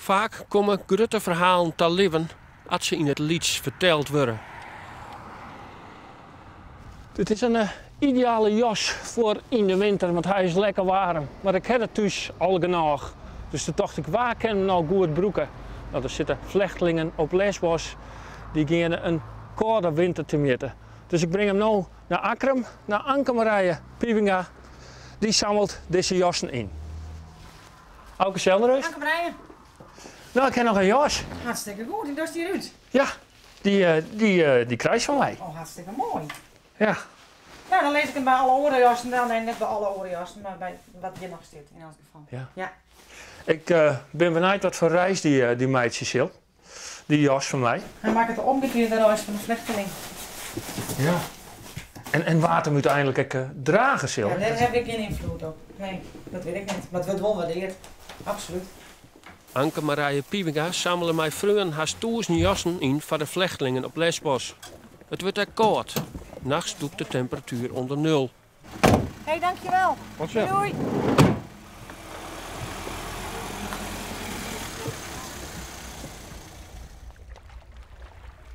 Faak komme grutte ferhalen ta libben as se yn it lyts ferteld wurde. Dit is in ideale jas foar yn de winter, want hy is lekker waarm. Mar ik ha der thús al genôch. Dus toen tocht ik, wa kin him no goed brûke? No, der sitte flechtlingen op Lesbos, dy geane in kâlde winter temjitte. Dus ik bring him no nei Akkrum, nei Anke Marije Piebenga. Dy sammelt dizze jassen yn. Auke Selderus. Anke Marije. No, ik ha noch in jas. Hartstikke goed, en dochst hjir út? Ja, dy, dy, dy krijst fan my. Oh, hartstikke moai. Ja. Nou, dan lis ik him by alle oare jassen del. Nee, net by alle oare jassen, mar by wat hjir noch stiet yn elts gefal. Ja. Ja. Ik bin benijd wat foar reis dy, dy meitsje sil. Dy jas fan my. Hy makket de omgekearde reis fan de flechteling. Ja. En wa't him úteinlik ek drage sil. Ja, dêr haw ik gjin ynfloed op. Nee, dat wit ik net. Mar it wurdt wol waardeard. Absolút. Anke Marije Piebenga sammele mei freonen hast 1000 jassen yn foar de flechtlingen op Lesbos. It wurdt ek kâld. Nachts dûkt de temperatuer ûnder nul. Hey, dankjewel. Doei doei.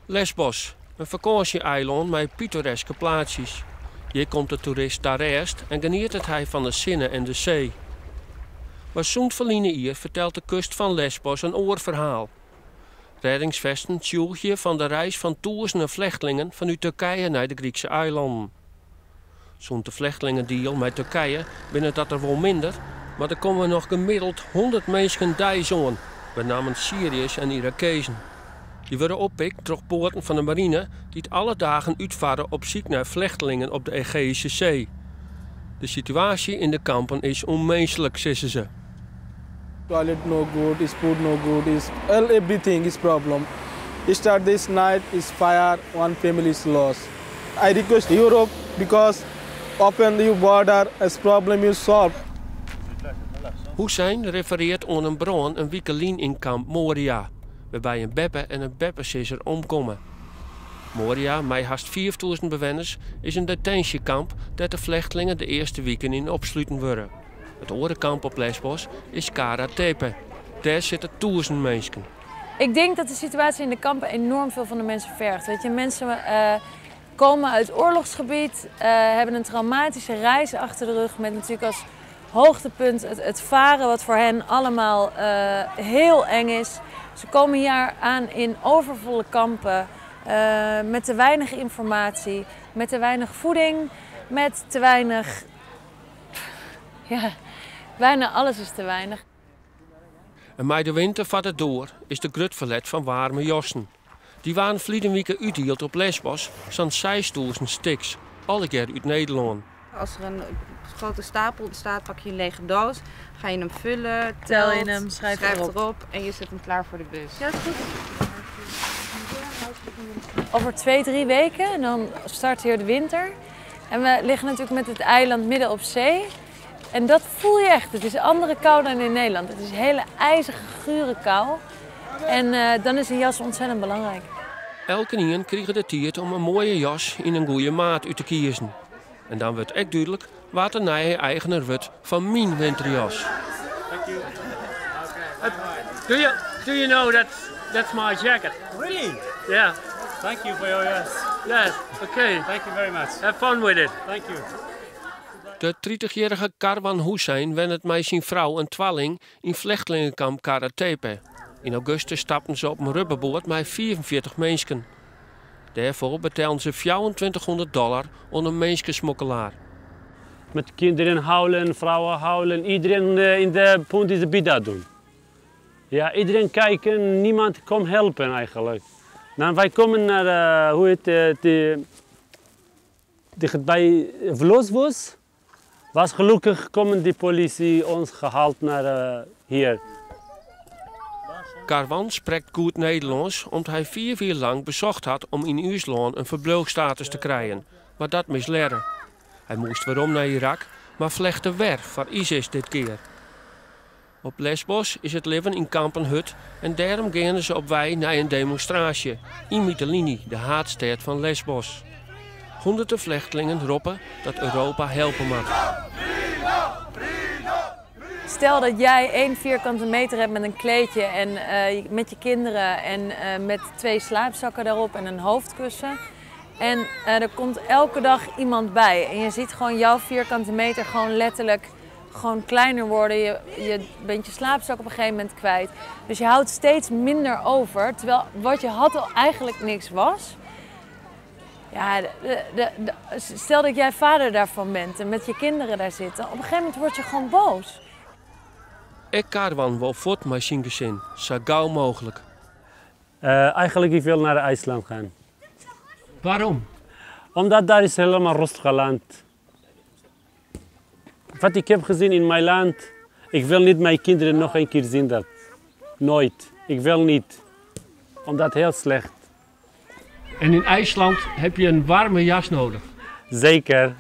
Lesbos, in fakânsje-eilân mei pittoreske plaatsjes. Hjir komt de toerist ta rêst en genietet hy fan de sinne en de see. Mar sûnt ferline jier fertelt de kust fan Lesbos in oar ferhaal. Rêdingsfesten tsjûgje fan de reis fan tûzenen flechtlingen fanút Turkije nei de Grykse eilannen. Sûnt de flechtlingendeal mei Turkije binne dat der wol minder, mar der komme noch gemiddeld 100 minsken deis oan, benammen Syriërs en Irakezen. Dy wurde oppikt troch boaten fan de marine dy't alle dagen útfarre op syk nei flechtlingen op de Egeïsche See. De situaasje yn de kampen is ûnminslik, sizze se. Toilet no good, is food no good, is all everything is problem. Start this night is fire, one family is lost. I request Europe because open the border as problem is solved. Hussein refereart oan in brân in wike lyn yn kamp Moria, wêrby in beppe en in beppesizzer omkomme. Moria, mei hast 5000 bewenners, is in detinsjekamp dêr't de flechtlingen de earste wiken yn opsluten wurde. It oare kamp op Lesbos is Kara Tepe. Dêr sitte 1000 minsken. Ik denk dat de situatie in de kampen enorm veel van de mensen vergt. Weet je, mensen komen uit oorlogsgebied, hebben een traumatische reis achter de rug met natuurlijk als hoogtepunt het varen wat voor hen allemaal heel eng is. Ze komen hier aan in overvolle kampen, met te weinig informatie, met te weinig voeding, met te weinig... Ja, bijna alles is te weinig. En mei de winter foar de doar is der grut ferlet fan waarme jassen. Dy waarden ferline wike útdield op Lesbos, sa'n 6000 stiks, allegear út Nederlân. Als er een grote stapel ontstaat, pak je een lege doos, ga je hem vullen, Tel je telt, hem, schrijf schrijft erop. erop en je zet hem klaar voor de bus. Ja, is goed. Over 2, 3 weken en dan start hier de winter. En we liggen natuurlijk met het eiland midden op zee. En dat voel je echt. Het is andere kou dan in Nederland. Het is hele ijzige, gure kou. En dan is een jas ontzettend belangrijk. Elkenien krige de tiid om in moaie jas yn in goede maat út te kiezen. En dan wurdt ek dúdlik wa't de nije eigener wurdt fan myn winterjas. Thank you. Do you know that's my jacket? Really? Yeah. Thank you for your yes. Yes, okay. Thank you very much. Have fun with it. Thank you. De 30-jierrige Karwan Hussein wennet mei syn frou en twalling yn flechtlingekamp Karatepe. Yn augustus stapten se op in rubberboat mei 45 minsken. Dêrfoar betellen se 2400 dollar oan in minskesmokkelaar. Met kinderen huilen, vrouwen huilen, iedereen in de punt is de bida doen. Ja, iedereen kijken, niemand komt helpen eigenlijk. Nou, wij komen naar, hoe heet het, die, dichtbij Vlosbos. Was gelukkig komen die politie ons gehaald naar hier. Karwan sprekt goed Nederlânsk om't hy 4 jier lang besocht hat om yn ús lân in ferbliuwstatus te krijen, mar dat mislearre. Hy moast werom nei Irak, mar flechte wer foar ISIS dit kear. Op Lesbos is it libben yn kampen hurd en dêrom geane se op wei nei in demonstraasje yn Mytilini, de haadstêd fan Lesbos. Hûnderten flechtlingen roppe dat Europa helpe moat. Stel dat jij 1 vierkante meter hebt met een kleedje en met je kinderen en met 2 slaapzakken daarop en een hoofdkussen. En er komt elke dag iemand bij en je ziet gewoon jouw vierkante meter gewoon letterlijk gewoon kleiner worden. Je bent je slaapzak op een gegeven moment kwijt. Dus je houdt steeds minder over, terwijl wat je had al eigenlijk niks was. Ja, stel dat jij vader daarvan bent en met je kinderen daar zitten. Op een gegeven moment word je gewoon boos. Ek Karwan wil voort met zijn gezin, zo gauw mogelijk. Eigenlijk ik wil naar IJsland gaan. Waarom? Omdat daar is helemaal rustig land. Wat ik heb gezien in mijn land, ik wil niet mijn kinderen nog een keer zien dat. Nooit. Ik wil niet. Omdat heel slecht. En in IJsland heb je een warme jas nodig. Zeker.